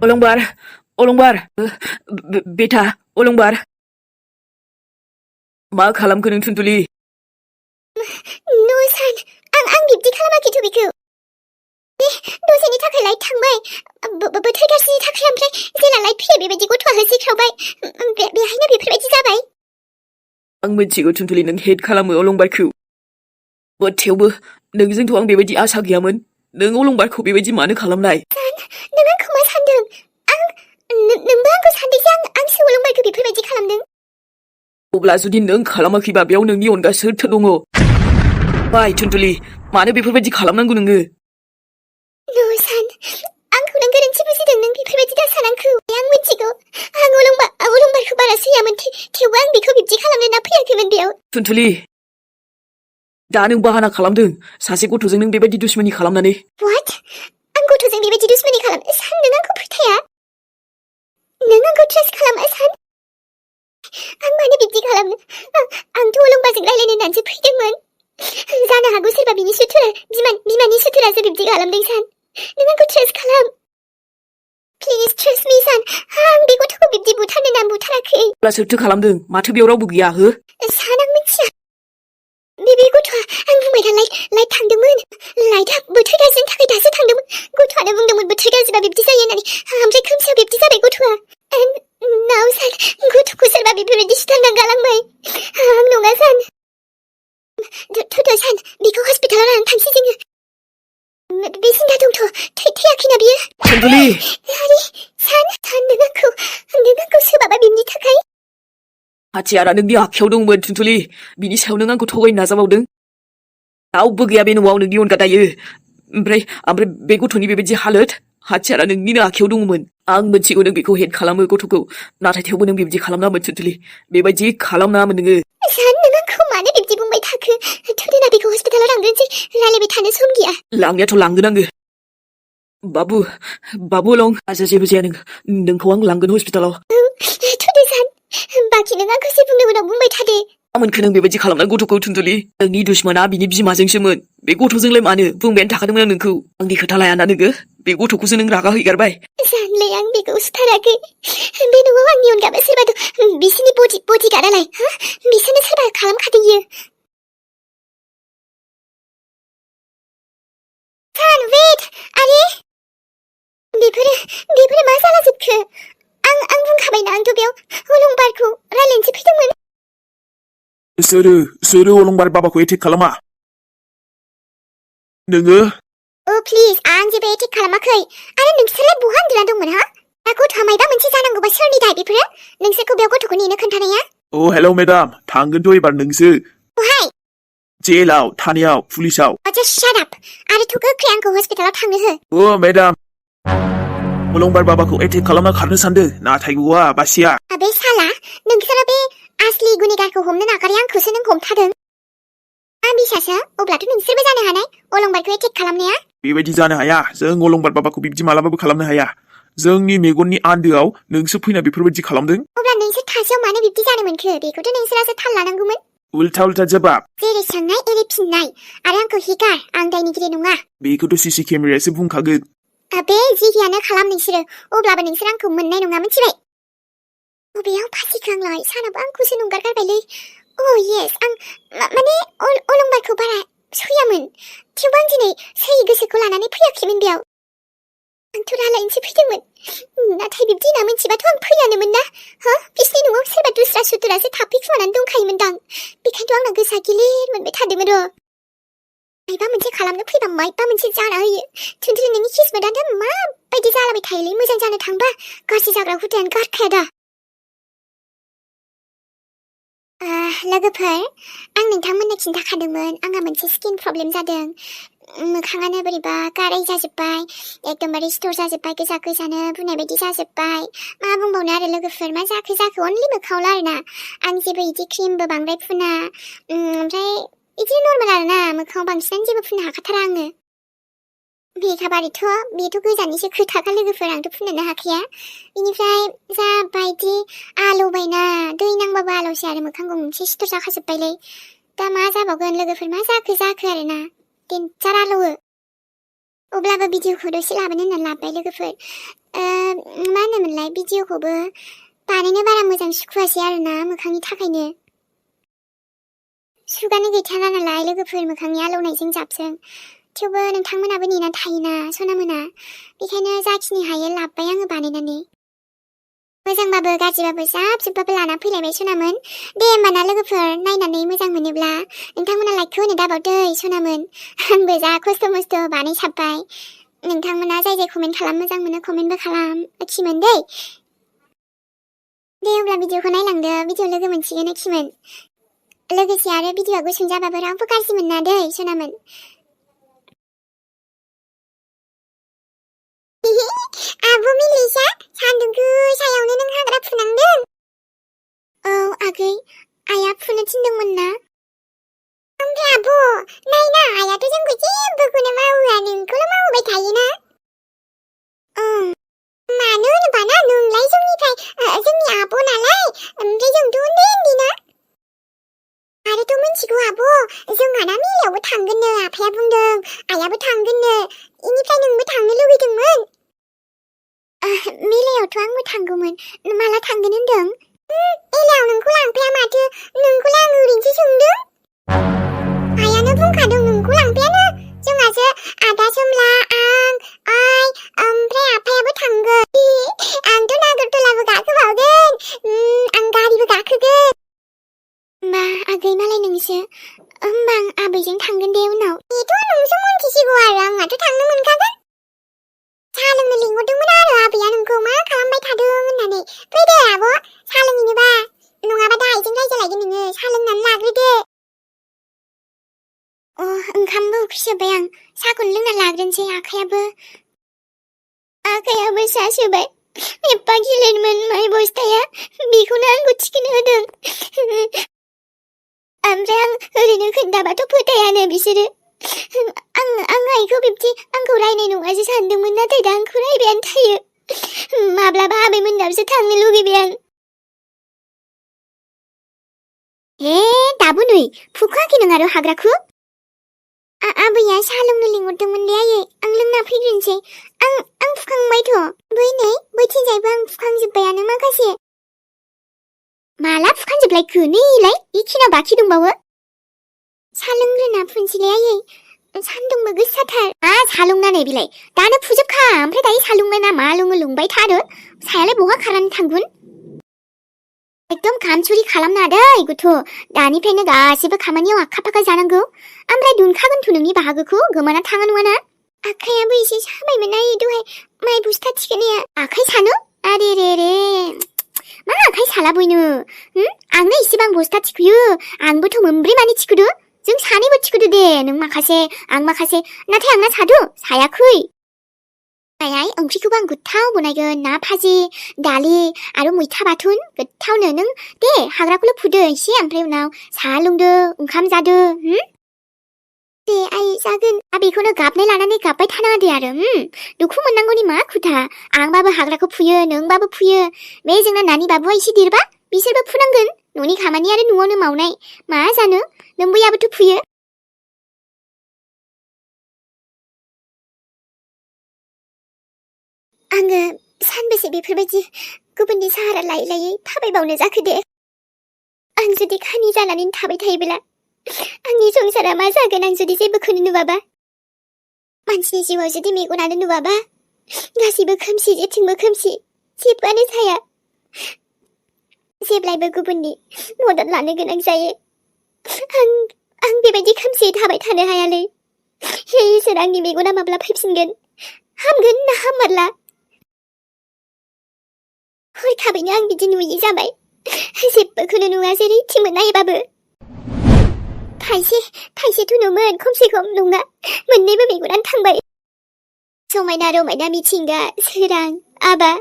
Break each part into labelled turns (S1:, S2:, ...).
S1: अलंबार अलंबार बेटा अलंबार मा खालामखो नों थुनथुलि?
S2: सान आं बिब्दि खालामाखैथ' बेखौ। दसेनि थाखाय लाइट थांबाय बोथोर गाज्रिनि थाखाय ओमफ्राय जेला लाइट फैयो बेबायदि गथ'आ होसिख्रावबाय बेहायनो बेफोरबायदि जाबाय।
S1: आं मिथिगौ थुनथुलि नों हेट खालामो अलंबारखौ। थेवबो नोंजोंथ' आं बेबायदि आसा गैयामोन। नों अलंबारखौ बेबायदि मानो खालामनाय?
S2: नों आंखौ मा सानदों? नोंबो आंखौ सानदों जे आंसो अलंबारखौ बेफोरबायदि खालामदों।
S1: अब्ला जुदि नों खालामाखैबा बेयाव नोंनि अनगा सोरथो दङ? बाय थुनथुलि मानो बेफोरबायदि खालामनांगौ नोङो?
S2: सान आंखौ नों गोरोन्थि बुजिदों। नों बेफोरबायदि दा सान आंखौ। आं मिथिगौ आं अलंबारखौ बारा सैयामोन। थेवबो आं बेखौ बिब्दि खालामनो ना फैयाखैमोन बेयाव।
S1: थुनथुलि दा नों बाहाना खालामदों सासे गथ'जों नों बेबायदि दुश्मनी खालामनानै।
S2: What? आं गथ'जों बेबायदि दुश्मनी खालाम? सान नों आंखौ फोथाया? नों आंखौ ट्रास्ट खालामा सान? आं मानो बिब्दि खालामनो? आंथ' अलंबारजों रायलायनो होननानैसो फैदोंमोन। जानो हागौ सोरबा बिनि सुथुर बिमानि सुथुरासो बिब्दि खालामदों सान। नों आंखौ ट्रास्ट खालाम। प्लिज ट्रास्ट मी सान। आं बे गथ'खौ बिब्दि बुथारनो ना बुथाराखै।
S1: अब्ला सोरथो खालामदों? माथो बेयाव रावबो गैया हो?
S2: सान आं मिथिया। बे गथ'आ आं बुंबाय दा लाइट थांदोंमोन। लाइटआ बोथोर गाज्रिनि थाखाय दासो थांदोंमोन। गथ'आनो बुंदोंमोन बोथोर गाज्रिबा बिब्दि जायो होननानै। ओमफ्राय खोमसियाव बिब्दि जाबाय गथ'आ। नाव सान गथ'खौ सोरबा बेफोरबायदि सिथारना गालांबाय। आं नङा सान। सान बेखौ हस्पिटालाव लानानै थांसै जोङो। बे जिंगा दंथ' थैयाखैना बियो?
S1: थुनथुलि
S2: आरे सान नों आंखौ सोबाबा बिनि थाखाय?
S1: हाथियारा नोंनि आखायाव दंमोन थुनथुलि। बिनि सायाव नों आंखौ थगायनो नाजाबावदों। रावबो गैया बे न'आव नोंनि अनगा दायो। ओमफ्राय बे गथ'नि बेबायदि हालोद हाथियारा नोंनिनो आखायाव दंमोन। आं मिथिगौ नों बेखौ हेट खालामो गथ'खौ। नाथाय थेवबो नों बिब्दि खालामनाङामोन थुनथुलि। बेबायदि खालामनाङामोन नोङो।
S2: सान नों आंखौ मानो बिब्दि बुंबाय थाखो? थुदेना बेखौ हस्पिटालाव लांग्रोनोसै। रायलायबाय थानो सम गैया।
S1: लांनायाथ' लांगोन आङो। बाबु लं आजा जेबो जाया नोंखौ आं लांगोन हस्पिटालाव।
S2: थुदे सान बाखि नों आंखौ जे बुंनो उनाव बुंबाय थादे।
S1: मोनखो नों बेबायदि खालामनाय गथ'खौ थुनथुलि? नोंनि दुश्मना बिनि बिमाजोंसोमोन। बे गथ'जोंलाय मानो? बुंबायानो थाखादोंमोन आं नोंखौ। आंनि खोथा लायाना नोङो? बे गथ'खौसो नों रागा हैगारबाय।
S2: जानलै आं बेखौ सुथाराखै। बे न'आव आंनि अनगाबो सोरबा दं। बिसिनि बडिगार्डआलाय बिसोरनो सोरबा खालामखादों इयो। सान वेट आरे बेफोरो मा जालाजोबखो? आं बुंखाबायना आंथ' बेयाव अलंबारखौ रायलायनोसो फैदोंमोन।
S3: सोरो अलंबार बाबाखौ एटेक खालामा? नोङो?
S2: प्लिज आं जेबो एटेक खालामाखै। आरो नोंसोरलाय बहा उन्दुना दंमोन हा? दा गथ'आ मायबा मोनसे जानांगौबा सोरनि दाय बेफोरो? नोंसोरखौ बेयाव गथ'खौ नेनो खोन्थानाया?
S3: हेलौ मेडाम थांगोनथ' एबार नोंसो।
S2: बहाय?
S3: जेलाव, थानायाव, पुलिसाव।
S2: just shut up। आरो थ' गोख्रै आंखौ हस्पिटालाव थांनो हो।
S3: मेडाम अलंबार बाबाखौ एटेक खालामना खारनो सानदों नाथाय गवा बासिया।
S2: आबे साला नोंसोरो बे आसलि गुनिगारखौ हमनो नागारै आंखौसो नों हमथादों। आं बिसासो अब्लाथ' नोंसोरबो जानो हानाय अलंबारखौ एटेक खालामनाया।
S3: बेबायदि जानो हाया। जों अलंबार बाबाखौ बिब्दि मालाबाबो खालामनो हाया। जोंनि मेगननि आन्दोआव नोंसो फैना बेफोरबायदि खालामदों।
S2: अब्ला नोंसोर थासेयाव मानो बिब्दि जानो मोनखो? बेखौथ' नोंसोरासो थाल लानांगौमोन।
S3: उल्था जवाब।
S2: जेरै सोंनाय एरै फिननाय। आरो आंखौ हिगार आं दायनिगिरि नङा।
S3: बेखौथ' सीसी केमेरायासो बुंखागोन।
S2: बे जिहियानो खालाम नोंसोरो। अब्लाबो नोंसोर आंखौ मोननाय नङा मिथिबाय? बबेयाव फासिखो आंलाय? सानाबो आंखौसो नंगारगारबायलै। येस आं माने अलंबारखौ बारा सैयामोन। थेवबो आं दिनै सैयै गोसोखौ लानानै फैयाखैमोन बेयाव। आंथ' रायलायनोसो फैदोंमोन। नाथाय बिब्दि होनना मिथिबाथ' आं फैयानोमोन ना। बिसिनि न'आव सोरबा दुस्रा सुथुरासो थाफैखुमानानै दंखायोमोनदां। बेखायनोथ' आंना गोसोआ गिलिर मोनबाय थादोंमोन र'। मायबा मोनसे खालामनो फैबा मायबा मोनसे जाना होयो। थुनथुलि नोंनि किस्मतआनो माबायदि जालाबाय थायोलै। मोजां जानो थांबा गाज्रि जाग्रा हुदायानो गारखाया दा। लोगोफोर आं नोंथांमोननो खिन्थाखादोंमोन आंहा मोनसे स्किन प्रब्लेम जादों। मोखाङानो बोरैबा गाराय जाजोब्बाय। एकदमबारे सिथर जाजोब्बाय। गोजानो बुंनाय बायदि जाजोब्बाय। मा बुंबावनो आरो लोगोफोर मा जाखो अनलि मोखाङावल' आरोना। आं जेबो इदि क्रिमबो बांद्राय फुना। ओमफ्राय इदिनो नर्मेल आरोना मोखाङाव बांसिनानो जेबो फुननो हाखाथारा आङो। बेथ' गोजाननिसो खोथाखा लोगोफोर आंथ' फुननोनो हाखाया। बेनिफ्राय जाबायदि आलौबायना दै नांबाबो आलौसै आरो मोखां गंसे सिथर जाखाजोब्बायलै। दा मा जाबावगोन लोगोफोर मा जाखो आरोना। देन्जार आलौवो। अब्लाबो भिडिअखौ दसे लाबोनो होननानै लाबोबाय लोगोफोर मा होनोमोनलाय भिडिअखौबो बानायनो बारा मोजां सुखुवासै आरोना मोखांनि थाखायनो सुगानो गैथारा नालाय लोगोफोर मोखांनि आलौनायजों जाबजों थेवबो नोंथांमोनाबो नेनानै थायोना सनामोना बेखायनो जाखिनि हायो लाबोबाय आङो बानायनानै मोजांबाबो गाज्रिबाबो जाबजोबबाबो लाना फैलायबाय सनामोन दे होमबाना लोगोफोर नायनानै मोजां मोनोब्ला नोंथांमोना लाइकखौ होनो दाबावदै सनामोन आंबो जा खस्थ' मस्थ' बानायसाबबाय नोंथांमोना जाय जाय कमेन्ट खालाम मोजां मोनो कमेन्टबो खालाम खिमोन दे अब्ला भिडिअखौ नायलांदो भिडिअ लोगो मोनसिगोन खिमोन लोगोसे आरो भिडिअआ गुसुं जाबाबो रावबो गाज्रि मोना दै सनामोन आब' मिलिसा सान्दुं गोसायावनो नों हाग्रा फुनांदों औ आगै आइया फुनो थिनदोंमोन ना ओमफ्राय आब' नायना आइयाथ' जोंखौ जेबोखौनो मावहोआ नोंखौल' मावहोबाय थायोना मानो होनोबा ना नोंलाय जोंनिफ्राय जोंनि आब' नालाय ओमफ्राय जोंथ' उन्दै उन्दैना आरोथ' मिथिगौ आब' जोंहाना मेलायावबो थांगोननो आफाया बुंदों आइयाबो थांगोननो इनिफ्राय नोंबो थांनो लुगैदोंमोन मेलायावथ' आंबो थांगौमोन माला थांगोन होनदों मेलायाव नोंखौ लांफाया माथो नोंखौलाय आं ओरैनोसो सोंदों आइयानो बुंखादों नोंखौ लांफायानो जोंहासो आदा सोमला आं आइ ओमफ्राय आफायाबो थांगोन आंथ' नागरटलाबो गाखोबावगोन आं गारिबो गाखोगोन होमबा आगै मालाय नोंसो होमबा आं आबैजों थांगोन दे उनाव बेथ' नोंसो मोनथिसिगौ आरो आंहाथ' थांनो मोनखागोन साहा लोंनो लिंहरदोंमोन आरो आबैया नोंखौ मा खालामबाय थादों होननानै फैदो आब' साहा लोंहैनोबा नङाबा दाहायजों रायजालायगोन नोङो साहा लोंनानै लाग्रोदो ओंखामबो उखैसोबाय आं साहाखौनो लोंना लाग्रोनोसै आखायाबो साहा सोबाय एफा गिलिरमोन माइ बस्थाया बेखौनो आंखौ थिखोनो होदों ओमफ्राय आं ओरैनो खोन्थाबाथ' फोथायानो बिसोरो आं आइखौ बिब्दि आंखौ रायनाय नङासो सानदोंमोन नाथाय दा आंखौ रायबायानो थायो माब्लाबा आबैमोननावसो थांनो लुगैबाय आं दाबो नै फुखाखै नों आरो हाग्राखौ आबैया साहा लोंनो लिंहरदोंमोन दे आयै आं लोंना फैग्रोनोसै आं फुखांबायथ' बैथिंजायबो आं फुखांजोब्बायानो माखासे माला फुखांजोबलायखो नैलाय इखिना बाखि दंबावो साहा लोंग्रोना फुनसैलाय आयै सान्दुंबो गोसाथार साहा लोंनानै बिलाय दानो फुजोबखा ओमफ्राय दायो साहा लोंनो ना मा लोङो लोंबाय थारो सायालाय बहा खारनानै थांगोन एकदम कामचुरि खालामना दै गथ' दानिफ्रायनो गासिबो खामानियाव आखा फाखा जानांगौ ओमफ्राय दुनखागोनथ' नोंनि बाहागोखौ गोमाना थाङा नङाना आखायाबो एसे साबायमोन आयै दहाय माइ बस्था थिखोनाया आखाइ सानो आरे रे मा आखाइ साला बयनो आंनो इसेबां बस्था थिखोयो आंबोथ' मोनब्रै मानि थिखोदो जों सानैबो थिखोदो दे नों माखासे आं माखासे नाथाय आंना सादो सायाखै आइ ओंख्रिखौबो आं गोथाव बनायगोन ना भाजि दालि आरो मैथा बाथोन गोथावनो नों दे हाग्राखौल' फुदो एसे ओमफ्राय उनाव साहा लोंदो ओंखाम जादो दे आइ जागोन बेखौनो गाबनाय लानानै गाबबाय थानाङा दे आरो दुखु मोननांगौनि मा खोथा आंबाबो हाग्राखौ फुयो नोंबाबो फुयो बे जोंना नानि बाबुआ एसे देरबा बिसोरबो फुनांगोन न'नि खामानि आरो न'आवनो मावनाय मा जानो नोंबोयाबोथ' फुयो आङो सानबेसे बेफोरबायदि गुबुननि साहारा लायै लायै थाबायबावनो जाखो दे आं जुदि खानि जानानै थाबाय थायोब्ला आंनि संसारा मा जागोन आं जुदि जेबोखौनो नुवाबा मानसिनि जिउआव जुदि मेगनानो नुवाबा गासैबो खोमसि जेथिंबो खोमसि जेबोआनो जाया जेब्लायबो गुबुननि मदद लानो गोनां जायो आं बेबायदि खोमसियै थाबाय थानो हायालै हे इसोर आंनि मेगना माब्ला फैफिनगोन हामगोन ना हामारला हरखाबैनो आं बिदि नुयि जाबाय जेबोखौनो नुवा जेरैथिंबो नायबाबो थाइसेथ' नुमोन खमसे खम नङा मोननैबो मेगनानो थांबाय समायना रमायना मिथिंगा सोरां आबा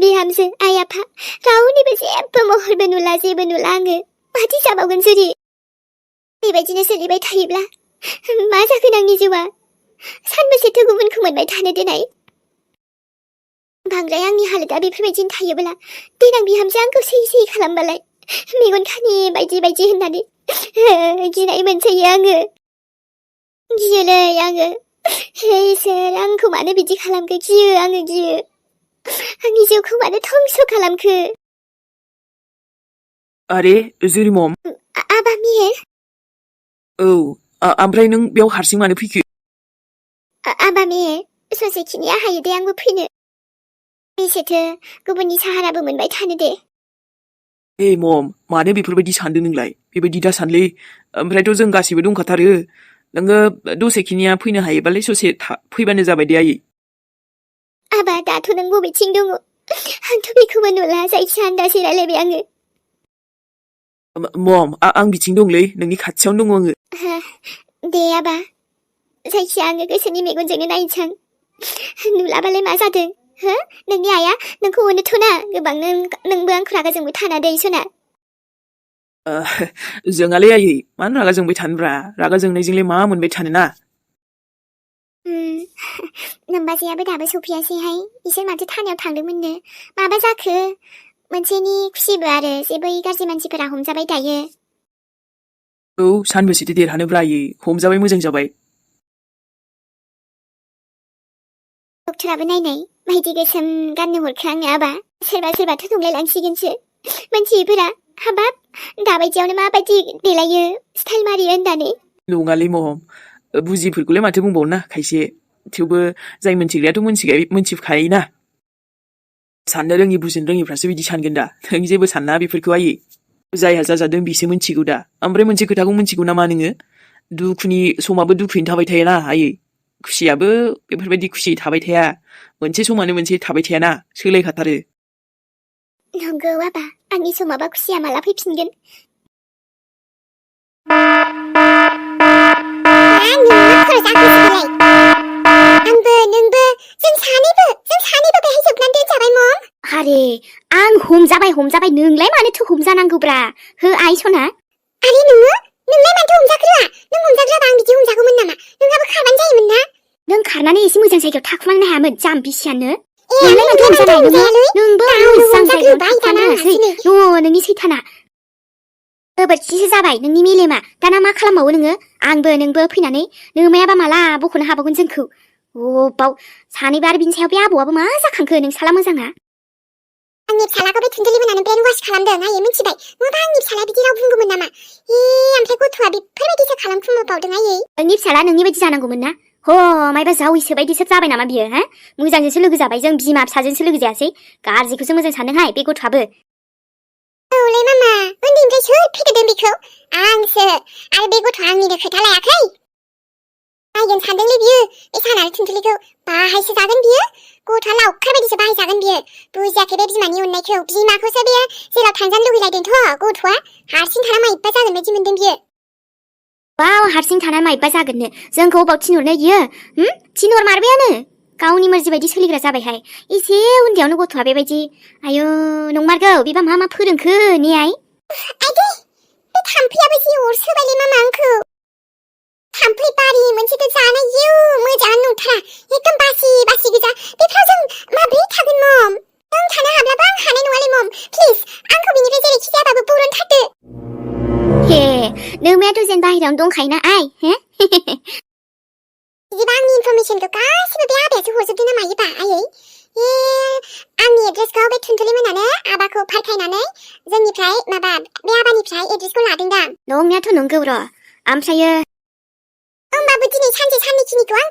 S2: बिहामजो आइ आफा रावनिबो जेबो महरबो नुला जेबो नुला आङो माथो जाबावगोन जुदि बेबायदिनो सोलिबाय थायोब्ला मा जागोन आंनि जिउआ सानबेसेथो गुबुनखौ मोनबाय थानो देनाय बांद्राय आंनि हालोदा बेफोरबायदिनो थायोब्ला देनां बिहामजो आंखौ सै खालामबालाय मेगन खानि बायदि होननानै गिनाय मोनसोयो आङो गियोलै आङो इसोर आंखौ मानो बिदि खालामखो गियो आङो गियो आंनि जिउखौ मानो धंस' खालामखो
S1: अरे जुरि मम
S2: आबा मिहिर
S1: औ ओमफ्राय नों बेयाव हारसिं मानो फैखो
S2: आबा मिहिर ससेखिनिया हायो दे आंबो फैनो बेसेथो गुबुननि साहाराबो मोनबाय थानो दे
S1: ए मम मानो बेफोरबायदि सानदों नोंलाय बेबायदि दा सानलै ओमफ्रायथ' जों गासिबो दंखाथारो नोङो दसेखिनिया फैनो हायोबालाय ससे फैबानो जाबाय दे आयै
S2: आबा दाथ' नों बबेथिं दङ आंथ' बेखौबो नुला जायखिया आन्दासै रायलायबाय आङो
S1: मम आं बिथिं दंलै नोंनि खाथियावनो दङ आङो
S2: दे आबा जायखिया आङो गोसोनि मेगनजोंनो नायनोसां नुलाबालाय मा जादों हो नोंनि आइया नोंखौ अनोथ'ना गोबां नोंबो आंखौ रागा जोंबाय थाना दे सना
S1: जोंहालाय आयै मानो रागा जोंबाय थानोब्रा रागा जोंनायजोंलाय मा मोनबाय थानो ना
S2: नोमबाजैयाबो दाबो सफैयासैहाय बिसोर माथो थानायाव थांदोंमोननो माबा जाखो मोनसेनि खुसिबो आरो जेबो गाज्रि मानसिफोरा हमजाबाय दायो
S1: औ सानबेसेथो देरहानोब्रा आयै हमजाबाय मोजां जाबाय
S2: डक्टराबो नायनाय बायदि गोसोम गाननो हरखो आंनो आबा सोरबा सोरबाथ' नुलायलांसिगोनसो मानसिफोरा हाबाब दाबायदियावनो माबायदि देलायो स्टाइल मारियो होननानै
S1: नङालै महम बुजिफोरखौलाय माथो बुंबावनो खायसे थेवबो जाय मोनथिग्रायाथ' मोनथिखायोना साननो रोङि बुजिनो रोङिफ्रासो बिदि सानगोन दा नों जेबो सानना बेफोरखौ आयै जायहा जाजादों बिसो मोनथिगौ दा ओमफ्राय मोनसे खोथाखौ मोनथिगौ नामा नोङो दुखुनि समाबो दुखुयैनो थाबाय थायाना आयै खुसियाबो बेफोरबायदि खुसियै थाबाय थाया मोनसे समानो मोनसे थाबाय थायाना सोलायखाथारो
S2: नंगौ आबा आंनि समाबा खुसिया माला फैफिनगोन आंबो नोंबो जों सानैबो बेहाय जोबनानै दोनजाबाय मम आरे आं हमजाबाय नोंलाय मानोथो हमजानांगौब्रा हो आइ सना आरे नोंलाय मानोथो हमजाग्रोआ नों हमजाग्राबा आं बिदि हमजागौमोन नामा नोंहाबो खारबानो जायोमोन ना नों खारनानै एसे मोजां जायगायाव थाखुमानो हायामोन जाम्बिसियानो नोंलाय मानोथो हमजानाय नोंबो मोजां जायगायाव थाखुमानो हायासै नोंनि सैथाना गोबोरखिसो जाबाय नोंनि मेलेमा दाना मा खालामबावो नोङो आंबो नोंबो फैनानै नोमायाबा माला बख'नो हाबावगोन जोंखौ बाव सानैबो आरो बिनि सायाव बे आबौआबो मा जाखांखो नोंसाला मोजाङा आंनि फिसालाखौ बे थुनथुलि मोनानो ब्रेन वाश खालामदों आयै मिथिबाय नङाबा आंनि फिसाला बिदि राव बुंगौमोन नामा ओमफ्राय गथ'आ बेफोरबायदिसो खालामखुमाबावदों आयै नोंनि फिसाला नोंनि बायदि जानांगौमोन ना मायबा जावैसो बायदिसो जाबाय नामा बियो हा मोजांजोंसो लोगो जाबाय जों बिमा फिसाजोंसो लोगो जायासै गाज्रिखौसो मोजां सानदोंहाय बे गथ'आबो औलै मामा उन्दैनिफ्राय सोर फेदेरदों बेखौ आंसो आरो बे गथ'आ आंनिनो खोथा लायाखै नायगोन सानदोंलै बियो बे सानारि थुनथुलिखौ बाहायसो जागोन बियो गथ'आ लावखार बायदिसो बाहायजागोन बियो बुजियाखै बे बिमानि अननायखौ बिमाखौसो बेयो जेराव थांजानो लुगैलायदोंथ' गथ'आ हारसिं थाना माइबा जागोन बायदि मोनदों बियो वाव हारसिं थाना माइबा जागोननो जोंखौ अबाव थिनहरनो बियो थिनहरमारबायानो गावनि मर्जि बायदि सोलिग्रा जाबायहाय एसे उन्दैयावनो गथ'आ बेबायदि आयौ नंमारगौ बेबा मा फोरोंखो ने आइ आइदै बे थाम्फैयाबो जि अरसोबायलै मामा आंखौ थाम्फै बारि मोनसेथ' जानाय मोजाङानो नंथारा एकदम बासि गोजा बेफ्राव जों माब्रै थागोन मम नों थानो हाब्लाबो आं हानाय नङालै मम प्लिज आंखौ बिनिफ्राय जेरैखि जायाबाबो बरनथारदो हे नोमायाथ' जेन बाहेरायावनो दंखायोना आइ हे बिदिबा आंनि इनफरमेसनखौ गासिबो बे आबायासो हरजोबदों ना मायोबा आयै आंनि एड्रेसखौ बे थुनथुलि मोनानो आबाखौ फारखायनानै जोंनिफ्राय माबा बे आबानिफ्राय एड्रेसखौ लादोंदां नंनायाथ' नंगौ र' ओमफ्रायो होमबाबो दिनै सानसे साननैखिनिखौ आं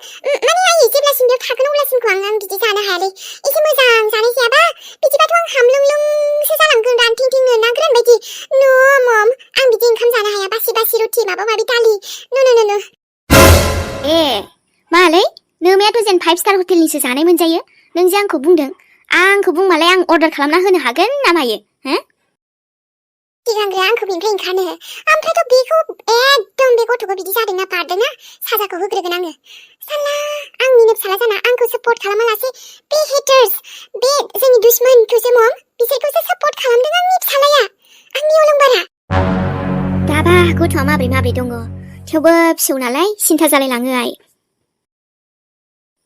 S2: माने आयै जेब्लासिम बेयाव थागोन अब्लासिमखौ आं बिदि जानो हायालै एसे मोजां जानाय जायाबा बिदिबाथ' आं हामलुंलुंसो जालांगोन रानथिंथिंनो ना गोरान बायदि नो मम आं बिदि ओंखाम जानो हाया बासि रुटि माबा माबि दालि नो मालै नोमायाथ' जेन 5 स्टार हटेलनिसो जानाय मोनजायो नों जे आंखौ बुंमालाय आं अर्डार खालामना होनो हागोन ना मायो हो सिगांग्रो आंखौ बेनिफ्राय ओंखारनो ओमफ्रायथ' बेखौ एकदम बे गथ'खौ बिदि जादोंना बारदोंना साजाखौ होग्रोगोन आङो साला आंनिनो फिसाला जाना आंखौ सापर्ट खालामालासे बे हेटार्स बे जोंनि दुश्मनखौसो मम बिसोरखौसो सापर्ट खालामदों आंनि फिसालाया आंनि अलंबारा दाबा गथ'आ माब्रै दङ थेवबो फिसौ नालाय सिन्था जालायलाङो आइ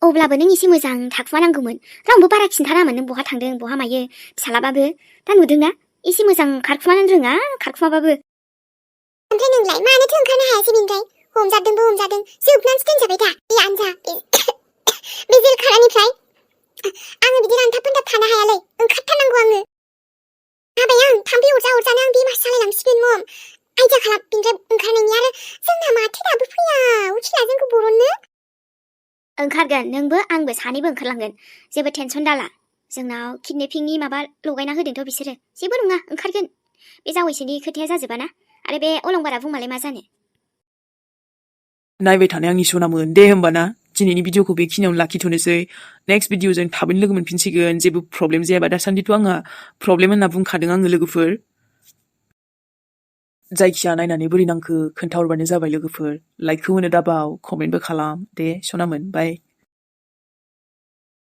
S2: अब्लाबो नों एसे मोजां थाखुमानांगौमोन रावबो बारा खिन्थानामोन नों बहा थांदों बहा मायो फिसालाबाबो दा नुदोंना एसे मोजां खारखुमानो रोङा खारखुमाबाबो ओमफ्राय नोंलाय मानोथो ओंखारनो हायासै बेनिफ्राय हमजादों जोबनानैसो दोनजाबाय दा बे आनजा ओंखारनायनिफ्राय आङो बिदि रानथाब-फोनथाब थानो हायालै ओंखारथारनांगौ आङो हाबाय आं थाम्फै अरजा-अरजानो आं बेमार जालायलांसिगोन मम आइडिया खालाम बिनिफ्राय ओंखारनायनि आरो जोंना माथो दाबो फैया उखिला जोंखौ बरननो
S4: ओंखारगोन नोंबो आंबो सानैबो ओंखारलांगोन जेबो टेनसन दाला जोंनाव किडनेपिंनि माबा लगायना होदोंथ' बिसोरो जेबो नङा ओंखारगोन बे जावैसोनि खोथाया जाजोबाना आरो बे अलंबारा बुंमालाय मा जानो
S1: नायबाय थानाय आंनि सनामोन दे होमबाना दिनैनि भिडिअखौ बेखिनियावनो लाखिथ'नोसै नेक्स्ट भिडिअजों थाबैनो लोगो मोनफिनसिगोन जेबो प्रब्लेम जायाबा दासान्दिथ' आंहा प्रब्लेम होनना बुंखादों आङो लोगोफोर जायखिया नायनानै बोरै नांखो खोन्थाहरबानो जाबाय लोगोफोर लाइकखौ होनो दाबाव कमेन्टबो खालाम दे सनामोन बाय